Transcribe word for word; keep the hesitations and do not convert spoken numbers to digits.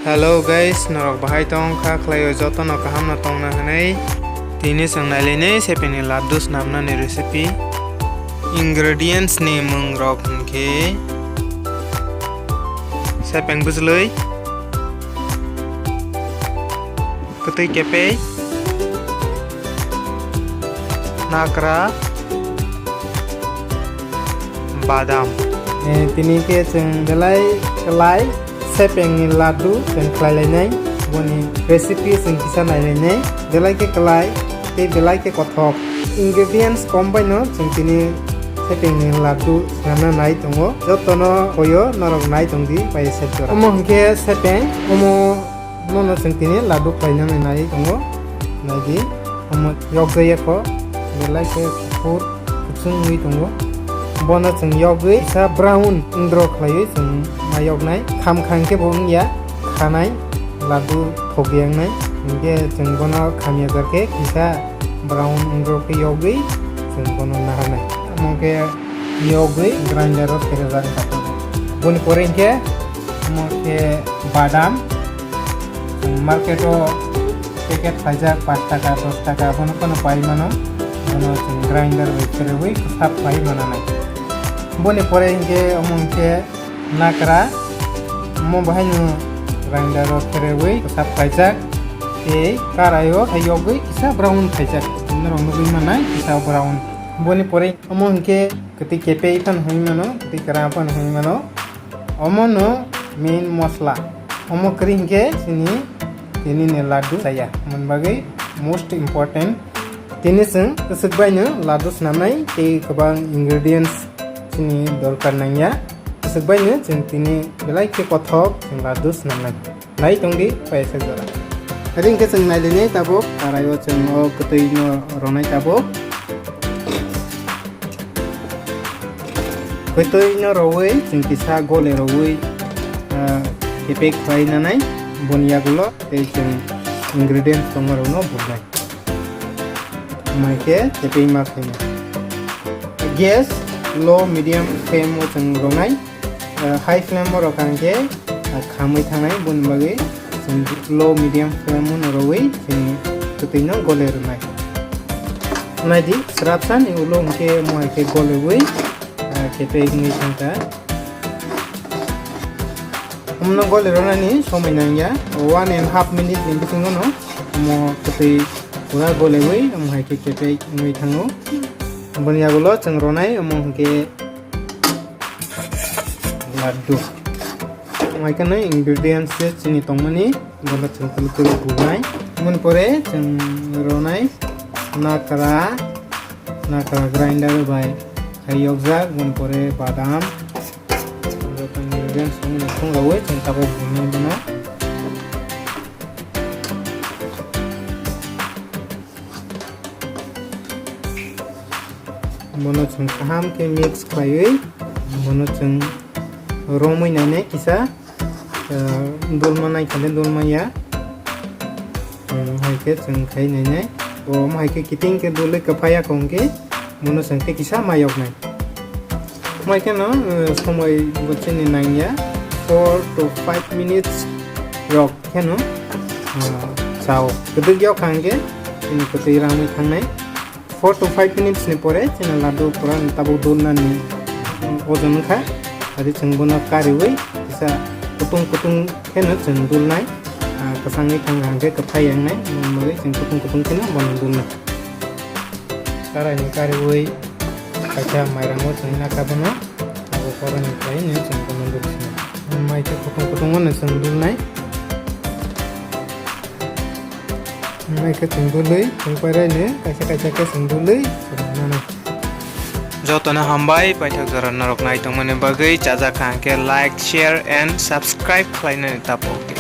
Hello guys, norok bahai tong kha khlaio, jotono kaham no tongna hwnwi. Tini chwng nailainai sepengni laddu snamnani recipe. Ingredients ni mwngrok hwnkhe sepeng bwchwlwi, kwtwi kepei, nakra, badam. Eh, tini khe chwng belai kwlai sepengni laddu chwng khlai lainai, boni recipe chwng kisa nai lainai, belai khe kwlai tei belai khe kothok. Ingredients kom baino chwng tini sepengni laddu swnamna nai tongo, jotono hoyo norok nai tongdi pai sep jora. Omo hwnkhe sepeng, omo Bono chwng tini laddu khlainani nai tongo. Naidi, omo yokjaya kho, belai khe kuphur, kuchung wngwi tongo. Bono chwng yogwi kisa brown wngdro khlaiwi chwng ma yoknai. Kham kham khe bo wngya, khanai, laddu thokya wngnai. Hinkhe chwng bono khamya jar khe kisa brown wngdro khe yogwi chwng bono naharnai. Omo khe yogwi grinder o pherejak kha. Boni pore hinkhe omo khe badam, Market o packet khlaijak pash taka, dos taka, bono phano pai mano. Bono chwng grinder bai pherewi kwsap khlai mananai. Boni pore hinkhe omo hinkhe nakra, omo bahaino grinder o pherewi kwsap khlaijak. Tei karai o hai yogwi kisa brown khaijak. Norok nugwi manai kisa brown. Boni pore omo hinkhe kwtwi kepei phano hwnwi mano, kwtwi kwrang phano hwnwi mano. Omo no main mosla. Omo kwrwi hinkhe chini, tini ni laddu chaya. Moni bagwi most important. Tini chwng kwchwk bai no laddu swnamnai tei kwbang ingredients chini dorkar nangya. Kwchwk bai no chwng tini belai khe kothok chwng laddu swnamnai. Nai tongdi paisa jora. Ri hinkhe chwng nailinai tabuk, karai o chwng o kwtwi no ronai tabuk. Kwtwi no rowui chwng kisa gole rowui, ah, kepek khlai nanai boni yagulo tei chwng ingredients tongma rokno burnai. Mai khe kepek ma khaina. Gas low medium flame o chwng ronai, ah, high flame o rokha hinkhe, ah, khamwi thangnai boni bagwi chwng low medium flame o no rowui chwng kwtwi no gole rwnai. Naidi srapsa ni ulo hinkhe mo hai khe golewi, ah, khe pek wngwi thangkha. Omono gole rwnani somoi nangya, one and half minute ni bisingo no omo kwtwi pura golewi omo hai khe khe pek wngwi thango. Boni yagulo chwng ronai omo hinkhe laddu. Omo hai kheno ingredients se chini tongmani, bono chwng kwlwi kwlwi bunai. Boni pore chwng ronai nakra, nakra grinder bai khai yokjak, boni pore badam. Joto ingredients chwng thung rawi chwng tabuk bunai bono. Bono chwng kaham khe mix khlaiwi bono chwng romwi nainai kisa, ah, dulma nai khale dulma ya. Hmm, hai khe chwng khai nainai. Bo omo hai khe kiting khe dulwi kwphai ya kong khe bono chwng tei kisa mayok nai. Mai kheno, eh, somoi bo chini nangya four to five minutes rok kheno, ah, chao. Kwdwk yok kha hinkhe chini kwtwi rangwi thangnai. Four to five minutes ni pore chini laddu pura tabuk dulnani, mm, ojon wngkha. Adi chwng bono kariwi kisa kutung kutung kheno chwng dulnai. Ah, kwchangwi thang kha hinkhe kwphai yangnai, boni bagwi chwng kutung kutung kheno bono dulnai. Karaini kariwi kaisa mairango chwng nakha bono, abo koroni khlaino chwng bono dulsinai. Mai khe kutung kutung no chwng dulnai. Mai khe chwng dulwi, chwng pairaino kaisa kaisa khe chwng dulwi chwng nanai. Jotono hambai, paithak jora norok nai tongmani bagwi, chajak kha hinkhe like, share and subscribe khlainani tapok.